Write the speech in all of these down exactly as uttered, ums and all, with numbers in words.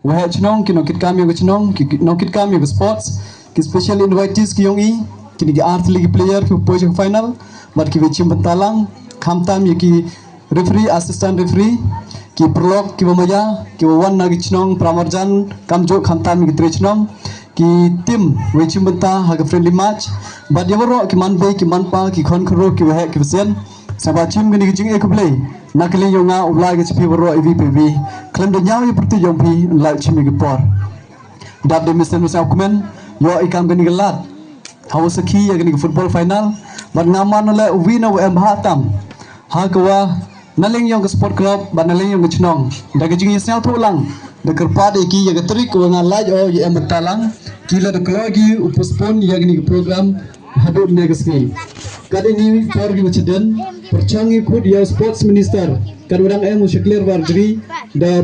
Waheh chnong, ki nongkitkam yong ka chnong, ki nongkitkam yong ka sports, ki special invitees ki yong i, kini ki artylli ki player ki poi cha ka final, bad ki wa chimbynta lang, khamtam ya ki referee, assistant referee, ki paralok ki wa maya, ki wa wan na ki chnong pramarjan, kamjooh khamtam ya ki tre chnong, ki team wa chimbynta ha ka friendly match, bad ya waroh ki manbei, ki manpa, ki khon khynroo, ki waheh, ki wasian, sngewbha chim kani ka jingkhublei na ka liang yong nga, u Blai ka cha phi waroh iwi pa iwi. Khlem da ñiaw ya pyrtuit yong phi, lai chim ya ka por. Dap de mesen wa sngewkmen, yoh i kam kani ka lad ha wa sakhi ya kani ka football final, bad nga man u leh uwi na wa em bha tam ha ka wa na liang yong ka sport club, bad na liang yong ka chnong. Da ka jingïasngewthuh lang, da kyrpad ya ki ya ka tarik wa nga lait o ya em bynta lang, ki la da kloi ki u postpone ya kani ka program haduh ne ka sngi. Kat ini por ki wa chadien, pyrchang i khut ya u sports minister, kat wa dang em u Shakliar Warjri, da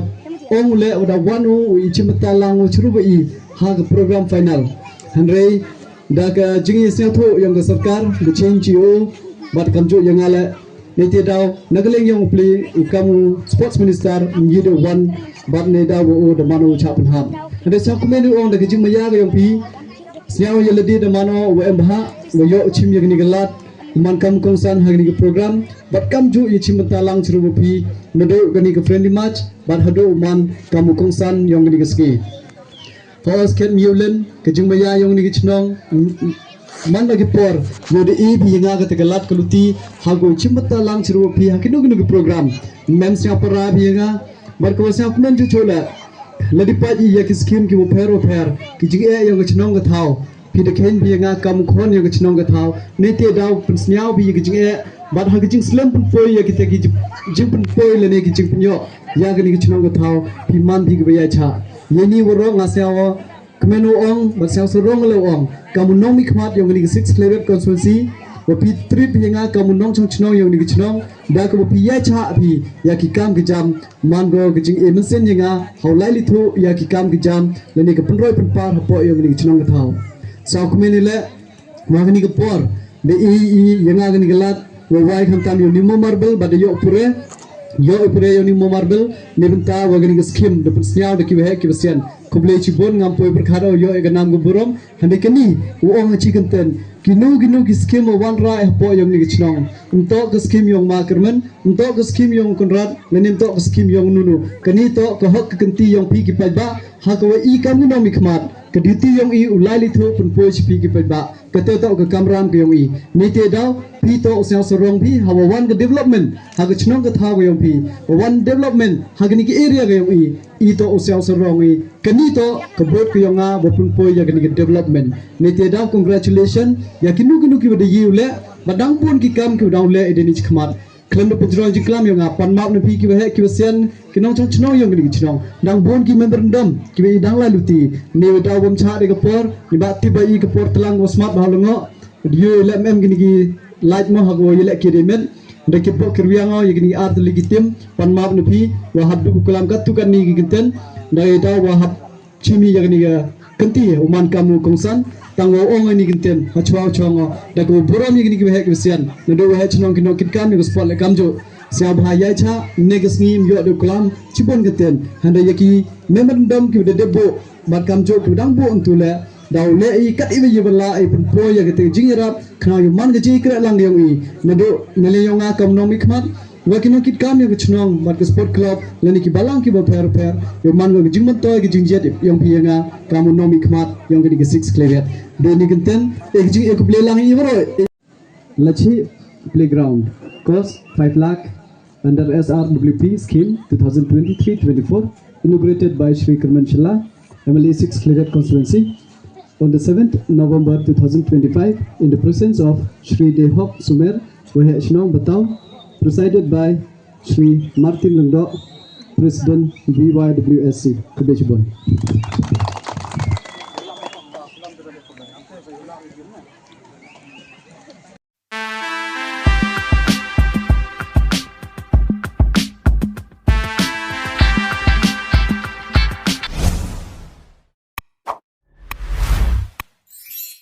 ong u leh wa da wan u i chimbynta lang u chirup i ha ka program final. Hynrei da ka jingïasngewthuh yong ka sorkar, da change i u, bad kamjooh ya nga leh. Neite daw, na ka liang yong u pli, u kam u sports minister, ngi da wan, bad ne daw wa u da man u chah pynhap. Hynrei sngewkmen u ong da ka jingmaya ka yong phi, sngewbha ya lade da man u wa em bha, wa yoh u chim ya kani ka lad, man kam u kongsan ha kani ka program, bad kamjooh ya chimbynta lang chirup wa phi, naduh kani ka friendly match, bad haduh u man kam u kongsan yong kani ka sngi. Hos ket miulen, ka jingmaya yong kani ka chnong, m-, m-, man la ki por, yow da e phi ya nga kata ka lad ka luti, ha ka chimbynta lang chirup wa phi, ha kino kino ki program. Mem sngewpara phi ya nga, bad ka wa sngewkmen chuchu leh, lada pait i ya ki scheme ki wa pher wa pher, ki jingeh yong ka chnong ka thaw, phi da kheiñ phi ya nga kam u khon yong ka chnong ka thaw, neite daw pynsngew phi ya ki jingeh, bad ha ka jingslem pynpoi ya kita ki jing-, jingpynpoi lane ki jingpynyoh ya kani ka chnong ka thaw, phi man phi ki wa yai chah. Ya ini waroh nga sngewkmen u ong, bad sngewsarong leh u ong, kam u nongmihkhmat yong kani ka Six Khliehriat constituency, wa phi trip ya nga kam u nongchong chnong yong kani ka chnong, da ka wa phi yai chah phi ya ki kam ki jam, man ko ka jingeh mynsiem ya nga, ha u lai lithuh ya ki kam ki jam, lane ka pynroi pynpar hapoh yong kani ka chnong ka thaw. Sngewkmen i leh, wa kani ka por, da e i ya nga kani ka lad, wa wai khamtam yong Nimo Marble, bad da yoh pure, yoh pure yong Nimo Marble, ne bynta wa kani ka scheme, da pynsngew da ki waheh ki wasian. Khublei chibun, ngam poi pyrkhat o yoh ya ka nam ka burom, hynrei kani, u ong ha chi kyntien, kino kino ki scheme wa wanrah hapoh yong kani ka chnong. Ym toh ka scheme yong Ma Kyrmen, ym toh ka scheme yong Conrad, lane ym toh ka scheme yong nunu. Kani toh ka hok ka kynti yong phi ki paidbah, ha ka wa i kam u nongmihkhmat, ka duty yong i u lai lithuh pynpoi cha phi ki paidbah. Kata toh ka kamram ka yong i. Neite daw, phi toh u sngewsarong phi, ha wa wan ka development ha ka chnong ka thaw ka yong phi, wa wan development ha kani ka area ka yong i, i toh u sngewsarong i. Kani toh ka vote ka yong nga, wa pynpoi ya kani ka development. Neite daw, congratulation ya kino kino ki wa da ye u leh, bad dang bun ki kam ki wa dang u leh i dei ni chakhmat. Khlem da pynjrong jingklam yong nga, pan map na phi ki waheh ki wasian, ki nongchong chnong yong kani ka chnong. Dang bun ki memorandum ki wa i dang lai luti. Ne wa daw wa ym chah de ka por, ne wa tip ba i ka por tlang wa smat bha u lyngngoh. Da yoh i leh em em kini ki lait mo ha ka wa i leh ki remet. Da ki bok ki riang o ya kini ki artylli ki team, pan map na phi, wa hap du klam kattu katni ki kyntien. Da i daw wa hap chimi ya kani ka kynti, u man kam u kongsan, tang wa ong ini kyntien ha chwa u chong o, da ka burom ya kini ki waheh ki wasian, nadooh waheh chnong ki nongkitkam ya ka sport leh kamjooh. Sngewbha yai chah, ne ka sngi ym yoh de u klam chibun kyntien. Hynrei ya ki memorandum ki wa da dep buh, bad kamjooh ki wa dang buh yntu leh, daw leh i kat i wa i wa lah i pynpoi ya kata ka jingyarap, khnang yow man ka jingkrehlang yong i, nadooh na liang yong nga kam u nongmihkhmat, wa ki nongkitkam yong ka chnong, bad ka sport club, lane ki balang ki wa pher pher, yow man ka jingmyntoi ka jingjied yong phi ya nga, kam u nongmihkhmat yong kani ka Six Khliehriat. Da ini kyntien, e ka jing e khublei lang i waroh. Lachi Playground, cost five lakh under S R W P scheme two thousand twenty-three twenty-four, inaugurated by Shri Kyrmen Shylla, M L A Six Khliehriat constituency. On the seventh November two thousand twenty-five, in the presence of Shri Dehok Sumer, Waheh Chnong Batau, presided by Shri Martin Lyngdoh, President B Y W S C. Khublei chibun.